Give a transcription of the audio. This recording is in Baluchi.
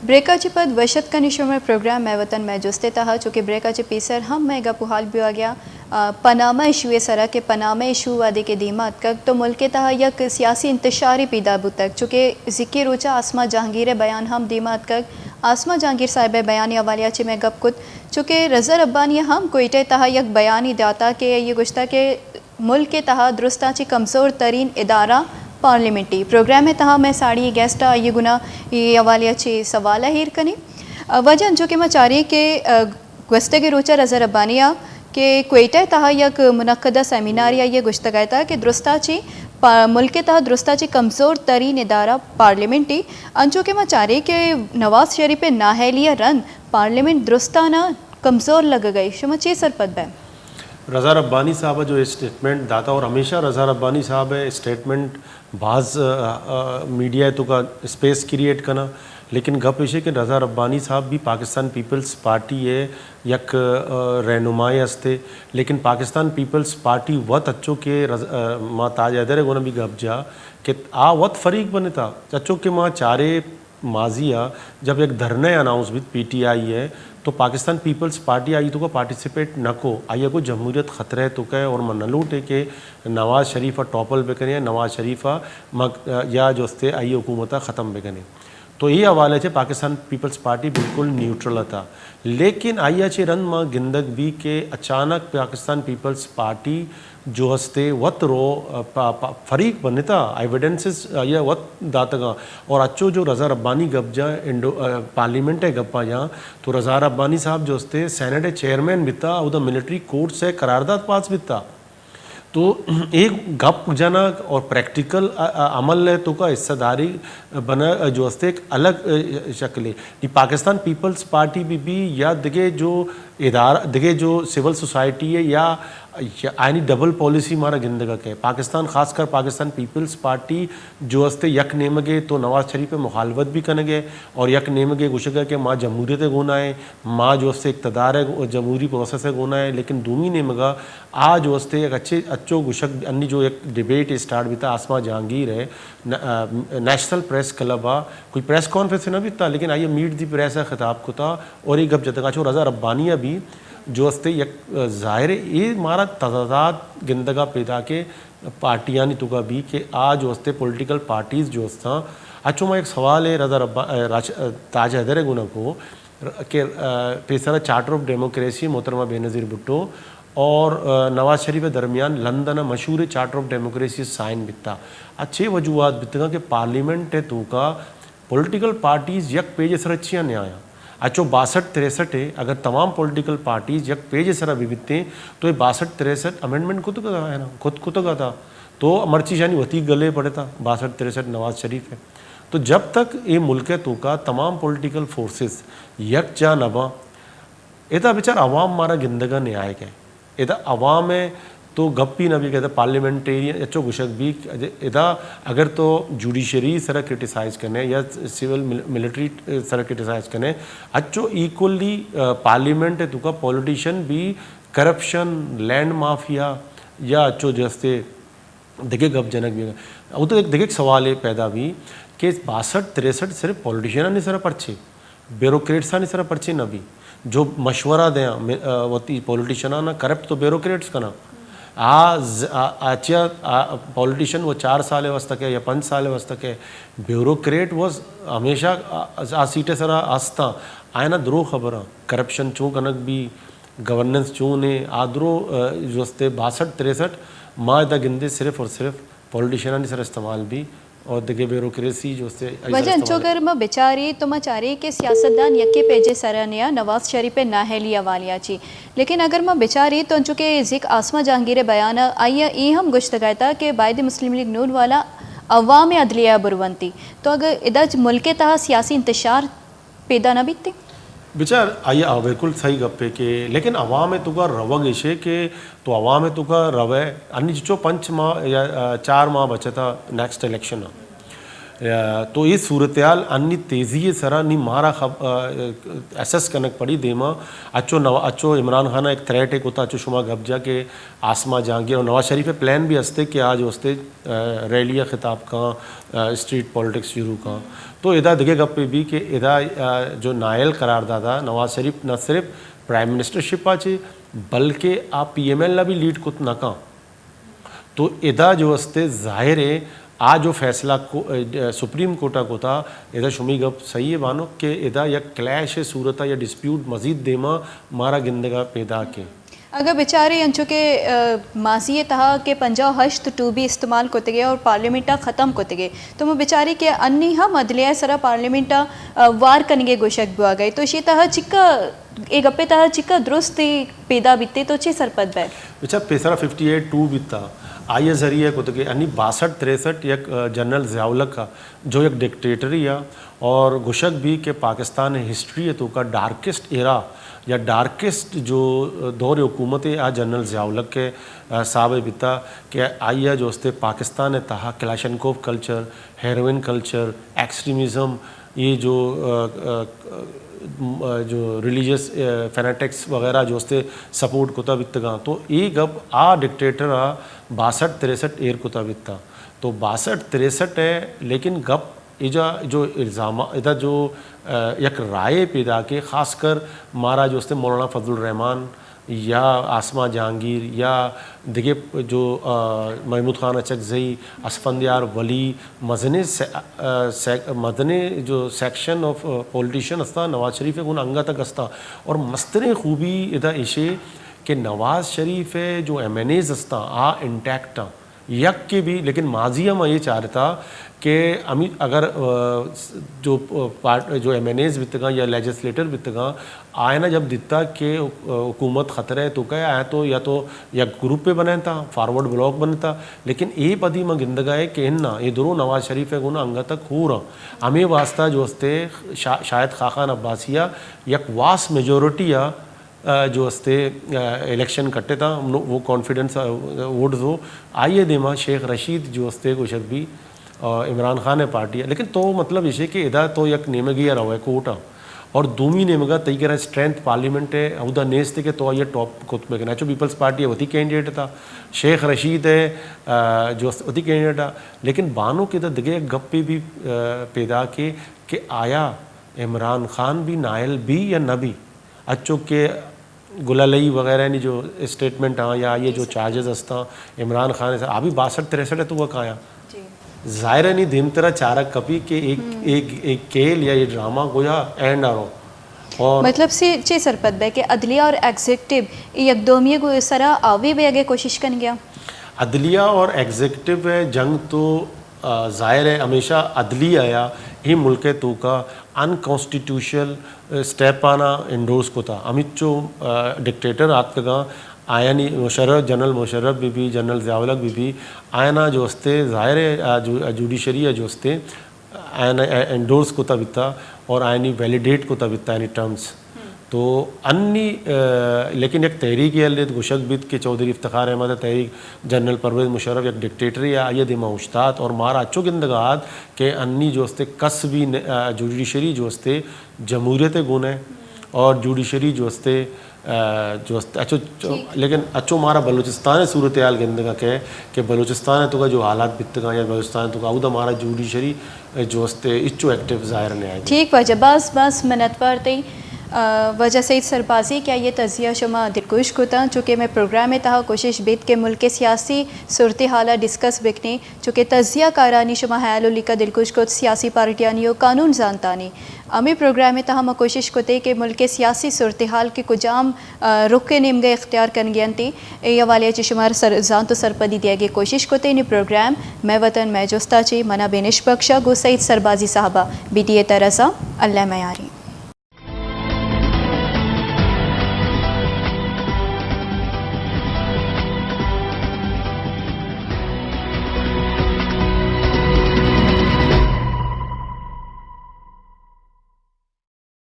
بریکا چہ پد وش اتک کنیں شمئے پروگرام مئے وطن مئے جست ءِ تہا، چونکہ بریکا چہ پیسر ہم مئے گپ و حال بیوگیا، آ، پنامہ ایشو ءِ سرا کہ پنامہ ایشو وہدے کہ دیما اتکگ تو ملک ءِ تہا یک سیاسی انتشارے پیدا بوتگ، چونکہ زکی روچا آسما جہانگیر ءِ بیان ہم دیما اتکگ۔ آسما جہانگیر صاحب ءِ بیان ءِ حوالہ ءَ چہ مئے گپ کت، چونکہ رضا ربانی ہم کوئٹہ ءِ تہا یک بیانی داتا کہ آئی ءَ گوشتا کہ ملک ءِ تہا درستاں چہ کمزور ترین ادارہ پارلیمنٹی۔ پروگرام ءِ تہا مئے ساڑی گیسٹ ءَ آئی ءِ گنا اے حوالہ ءَ چہ سوال ءَ ایر کنیں۔ آ، واجہ انچو کہ ما چاریں کہ، آ، گوستگیں روچ ءَ رضا ربانی ءَ کہ کوئٹہ ءِ تہا یک منعقدہ سیمینارے آئی ءَ گوشتگ ءَ کہ درستاں چہ پا-، ملک ءِ تہا درستاں چہ کمزور ترین ادارہ پارلیمنٹی۔ انچو کہ ما چاریں کہ نواز شریف ءِ نااہلی ءَ رند پارلیمنٹ درستاں ءَ کمزور لگگ ءَ، شما چے سرپد بئے؟ رضا ربانی صاحب ءَ جو اسٹیٹمنٹ داتا، اور ہمیشہ رضا ربانی صاحب ءِ اسٹیٹمنٹ باز، آ، آ، میڈیا ءِ توکا اسپیس کریئیٹ کناں، لیکن گپ ایش اِنت کہ رضا ربانی صاحب بھی پاکستان پیپلز پارٹی ءِ یک، آ، رہنمائے ہستے، لیکن پاکستان پیپلز پارٹی وت اچو کہ رض-، آ، ما تاج حیدر ءِ گونا بھی گپ جا کہ آ وت فریق بنتا، اچو کہ ما چارے ماضی ءَ جب یک دھرنے اناؤنس بیت پی ٹی آئی ءِ، تو پاکستان پیپلز پارٹی آئی توکا پارٹیسپیٹ نہ کو، آئی ءَ گو جمہوریت خطرہ ءِ توکا ءَ اور من نہ لوٹیں کہ نواز شریف ءَ ٹاپل بکنیں، نواز شریف ءَ مگ-، یا جو استے آئی حکومت ءَ ختم بکنیں۔ تو اے حوالہ چہ پاکستان پیپلز پارٹی بالکل نیوٹرل اتاں، لیکن آئی ءَ چہ رند ما گندگ بی کہ اچانک پاکستان پیپلز پارٹی جو ہستے وت رو، آ، پا-، پا-، فریق بنتا، ایویڈنسز آئی ءَ وت داتگاں۔ اور اچو جو رضا ربانی گپ جاں، انڈو-، آ، پارلیمنٹ ءِ گپا جاں، تو رضا ربانی صاحب جو ہستے سینیٹ ءِ چیئرمین بیتا، اودا ملٹری کورٹس ءِ قرارداد پاس بیتا۔ تو اے گپ جنگ اور پریکٹیکل، آ، آ، عمل ءِ توکا حصہ داری بنگ جو ہستے ایک الگ، آ، شکلے۔ نی پاکستان پیپلز پارٹی بہ بی یا دگہ جو ادارہ، دگہ جو سول سوسائٹی ءِ یا، یا آیانی ڈبل پالیسی مارا گندگ ءَ کئے۔ پاکستان، خاص کر پاکستان پیپلز پارٹی جو ہستے یک نیمگے تو نواز شریف ءِ مخالفت بھی کنگ ءَ اور یک نیمگے گوشگ ءَ کہ ما جمہوریت ءِ گونا ایں، ما جو ہستے اقتدار ءِ گو-، جمہوری پروسیس ءِ گونا ایں، لیکن دومی نیمگا آ جو ہستے یک اچے، اچو گوشگ، انی جو یک ڈیبیٹ اسٹارٹ بیتا آسما جہانگیر ءِ ن-، آ، نیشنل پریس کلب ءَ کوئی پریس کانفرنس نہ بیتا، لیکن آئی ءَ میٹ دی پریس ءَ خطاب کتا اور اے گپ جتگا چو رضا ربانی ءَ بھی جو استے یک، آ، ظاہر ہے اے مارا تضادات گندگا پیدا کہ پارٹیانی توکا بھی کہ آ جو استے پولیٹیکل پارٹیز جو استاں۔ اچو ما یک سوال ہے رضا ربا-، آ، راج-، آ، تاج حیدر ءِ گونا کو کہ، آ، پیسرا چارٹر آف ڈیموکریسی محترمہ بینظیر بھٹو اور، آ، نواز شریف ءِ درمیان لندن ءَ مشہور چارٹر آف ڈیموکریسی سائن بیتا۔ اچھے وجوہات بیتگاں کہ پارلیمنٹ ءِ توکا پولیٹیکل پارٹیز یک پیج ءِ سرا چیا نیایاں۔ اچو باسٹھ تریسٹھ ءَ اگر تمام پولیٹیکل پارٹیز یک پیج ءِ سرا بہ بیتیں تو اے باسٹھ تریسٹھ امینڈمنٹ کتگ ءَ، کت کتگ ءَ تا۔ تو مرچی شانی وتی گلے پڑتا باسٹھ تریسٹھ نواز شریف ءِ۔ تو جب تک اے ملک ءِ توکا تمام پولیٹیکل فورسز یک جا نہ باں، ادا بچار عوام مارا گندگ ءَ نیائگ ءَ۔ ادا عوام ءِ تو گپی نہ بی کہ ادا پارلیمنٹیرین اچو گوشگ بی کہ ادا اگر تو جوڈیشری سرا کرٹیسائز کنے یا سول مل-، ملٹری سرا کرٹیسائز کنے، اچو ایکولی، آ، پارلیمنٹ ءِ توکا پولیٹیشن بھی کرپشن، لینڈ مافیا یا اچو جستے دگہ گپ جنگ بیگ ءَ۔ او تو یک دگہ سوالے پیدا بی کہ باسٹھ تریسٹھ صرف پولیٹیشنانی سرا پرچے، بیوروکریٹسانی سرا پرچے نہ بی، جو مشورہ دیاں، م-، آ، وتی پولیٹیشنانا کرپٹ تو بیوروکریٹس کناں۔ آ ز-، آ، آ چیا، آ، پولیٹیشن وہ چار سال واسطہ کے یا پنچ سال واسطہ کے، بیوروکریٹ وہ ہمیشہ آ، آ سیٹ سرا ہستاں، آئینا درو خبراں، کرپشن چون کنگ بی، گورننس چون ایں، آ درو، آ، جو استے باسٹھ تریسٹھ ما ادا گندے صرف اور صرف پولیٹیشنانی سر استعمال بی اور دگہ بیوروکریسی جو استے آئی سر واجہ انچو استعمال۔ اگر ما بچاری تو ما چاری کہ سیاستدان یکے پیجے سرا نیا نواز شریف ءِ نااہلی حوالیا چی، لیکن اگر ما بچاری تو انچو کہ ذک آسما جہانگیر ءِ بیان ءَ آئی ءَ اے ہم گوشتگ ءَ تا کہ باید مسلم لیگ نون والا عوام عدلیہ ءَ برونتی، تو اگر ادا چ-، ملک ءِ تہا سیاسی انتشار پیدا نہ بیت؟ بچار، آئی، آ، بالکل صحیح گپے کہ لیکن عوام ءِ توکا روگ ایشے کہ تو عوام ءِ توکا روے، انی چچو پنچ ماہ یا، آ، چار ماہ بچتا نیکسٹ الیکشن ءَ۔ تو اے صورتحال انی تیزی ءِ سرا نی مارا خب-، آ، اسس کنگ پڑی دیما۔ اچو نوا-، اچو عمران خان ءَ ایک تھریٹ ءَ کتا، اچو شما گپ جا کہ عاصمہ جہانگیر اور نواز شریف ءِ پلان بھی ہستے کہ آج ہستے، آ، ریلی ءَ خطاب کاں، آ، اسٹریٹ پالیٹکس شروع کاں۔ تو ادا دگہ گپے بھی کہ ادا، آ، جو نااہل قرار داتا نواز شریف نہ صرف پرائم منسٹر شپ ءَ چے بلکہ آ پی ایم ایل ءَ بھی لیڈ کت نہ کاں۔ تو ادا جو استے ظاہر ہے آ جو فیصلہ کو-، اے، سپریم کورٹ ءَ کتا، ادا شمی گپ صحیح ہے بانک کہ ادا یک کلیش ءِ صورت ءَ یا ڈسپیوٹ مزید دیما مارا گندگا پیدا کے۔ اگہ بچارے انچو کہ، آ، ماضی ءِ تہا کہ پنجاہ و ہشت ٹو بی استعمال کتگے اور پارلیمنٹ ءَ ختم کتگے، تو ما بچارے کہ انی ہم عدلیہ ءِ سرا پارلیمنٹ ءَ، آ، وار کنگے گوشگ بوا گئے، تو اشی تہا چکا اے گپے تہا چکا درستی پیدا بیتے تو چے سرپد بئے؟ بچا پیسرا ففٹی ایٹ ٹو بیتا، آئی ءِ ذریعہ کتگے، یعنی باسٹھ تریسٹھ یک، آ، جنرل ضیاء الحق ءَ جو یک ڈکٹیٹری ءَ اور گوشگ بھی کہ پاکستان ءِ ہسٹری ءِ توکا ڈارکسٹ ایرا یا ڈارکسٹ جو، آ، دور حکومت ءَ آ جنرل ضیاء الحق ءِ، آ، صاحب ءَ بیتا کہ آئی ءَ جو استے پاکستان ءِ تہا Kalashnikov culture, heroin culture, extremism, یہ جو، آ، آ، آ، جو ریلیجس، آ، فینیٹکس وغیرہ جو استے سپورٹ کتا بیتگاں، تو اے گپ آ ڈکٹیٹر ءَ باسٹھ تریسٹھ ایر کتا بیتا۔ تو باسٹھ تریسٹھ ہے، لیکن گپ اجا جو الزام، ادا جو، آ، یک رائے پیدا کہ خاص کر مارا جو استے مولانا فضل الرحمان، یا عاصمہ جہانگیر یا دگہ جو، آ، محمود خان اچکزئی، اسفندیار ولی، مزنیں سے-، آ، سے-، مزنیں جو سیکشن آف، آ، پولیٹیشن ہستاں نواز شریف ءِ گون انگت ءَ ہستاں۔ اور مستریں خوبی ادا ایشے کہ نواز شریف ءِ جو ایم این ایز ہستاں آ انٹیکٹ آں۔ یک کے بھی، لیکن ماضی ءَ ما یہ چارتا کہ ہمیں اگر، آ، جو، آ، پارٹ-، جو ایم این ایز بیتگاں یا لیجسلیٹر بیتگاں، آیانا جب دیتا کہ، آ، حکومت خطرہ ہے تو کہے آیا تو یا تو یک گروپ بنائیں تا، فارورڈ بلاک بنتا، لیکن اے پدی ما گندگا ہے کہ اناں، اے درو نواز شریف ءِ گونا انگت ءَ کور آں۔ ہمیں واسطہ جو استے شا-، شاید خاخان عباسی ءَ یک واس میجورٹی ءَ آ، جو استے، آ، الیکشن کٹتا، نو-، وہ کانفیڈنس، آ، ووٹز ہو، آئی ءِ دیما شیخ رشید جو استے گوشگ بھی، آ، عمران خان ءِ پارٹی ہے۔ لیکن تو مطلب ایشے کہ ادا تو یک نیمگی ءَ روئے کوٹ ءَ اور دومی نیمگا تئی کرا اسٹرینتھ پارلیمنٹ ہے، اودا نیست کہ تو آئی ءَ ٹاپ کت بکنے۔ اچو پیپلز پارٹی ءِ وتی کینڈیڈیٹ تھا، شیخ رشید ہے، آ، جو است-، وتی کینڈیڈیٹ تھا، لیکن بانک ادا دگہ یک گپے بھی، آ، پیدا کہ، کہ آیا عمران خان بھی نااہل بھی یا نہ بھی؟ اچو کہ گلالئی وغیرہ نی جو اسٹیٹمنٹ آں یا آئی ءِ جو چارجز ہستاں عمران خان ءِ سر، آ بھی باسٹھ تریسٹھ ءِ توکا کایاں۔ جی۔ ظاہر ہے نی دیمترا چارگ کپی کہ ایک، ایک، ایک کھیل یا یہ ڈرامہ گویا اینڈ آ رو۔ اور مطلب سے چے سرپد بے کہ عدلیہ اور ایگزیکٹو یک دومی گو سرا آوی بے اگے کوشش کن گیا؟ عدلیہ اور ایگزیکٹو ءِ جنگ تو، آ، ظاہر ہے ہمیشہ عدلیہ یا ہی ملک ءِ توکا ان کانسٹیٹیوشنل اسٹیپ آنا انڈورس کتا۔ ہمچو، آ، ڈکٹیٹر آتکگاں، آیانی مشرف، جنرل مشرف بی بی، جنرل ضیاء الحق بی بی، آیانا جو استے ظاہر ہے، آ، جو-، جوڈیشری ءَ جو استے، آیانا انڈورس کتا بیتا اور آیانی ویلیڈیٹ کتا بیتا، یعنی ٹرمز۔ تو انی، آ، لیکن یک تحریک یل ایت گوشگ بیت کہ چوہدری افتخار احمد ءِ تحریک، جنرل پرویز مشرف یک ڈکٹیٹرے آ، آئی ءِ دیما اوشتات اور مارا اچو گندگا آت کہ انی جو استے کس بھی ن-، آ، جوڈیشری جو استے جمہوریت ءِ گون ءَ اور جوڈیشری جو استے، آ، جو استے اچو، چو-، لیکن اچو مارا بلوچستان ءِ صورتحال گندگا کہ، کہ بلوچستان ءِ توکا جو حالات بیتگاں یا بلوچستان ءِ توکا اودا مارا جوڈیشری جو استے اچو ایکٹیو ظاہر نہ آئی۔ ٹھیک واجہ، باز باز منتوار تئی، آ، واجہ سعید سربازی کہ آئی ءِ تجزیہ شما دلگوش کتاں، چونکہ مئے پروگرام ءِ تہا کوشش بیت کہ ملک ءِ سیاسی صورتحال ءَ ڈسکس بکنیں، چونکہ تجزیہ کارانی شما ہیال و لیکہ دلگوش کت، سیاسی پارٹیانی و قانون زانتانی۔ ہمے پروگرام ءِ تہا ما کوشش کتے کہ ملک ءِ سیاسی صورتحال کہ کجام، آ، رخ ءِ نیمگا اختیار کنگی انت، اے حوالے ءَ چہ شمارا سر-، زانت و سرپدی دیگ ءِ کوشش کتے۔ نی پروگرام مئے وطن مئے جستا چہ منا بینش بخشا گوں سعید سربازی صاحبا بدیے ترسا۔ اللہ میاریں۔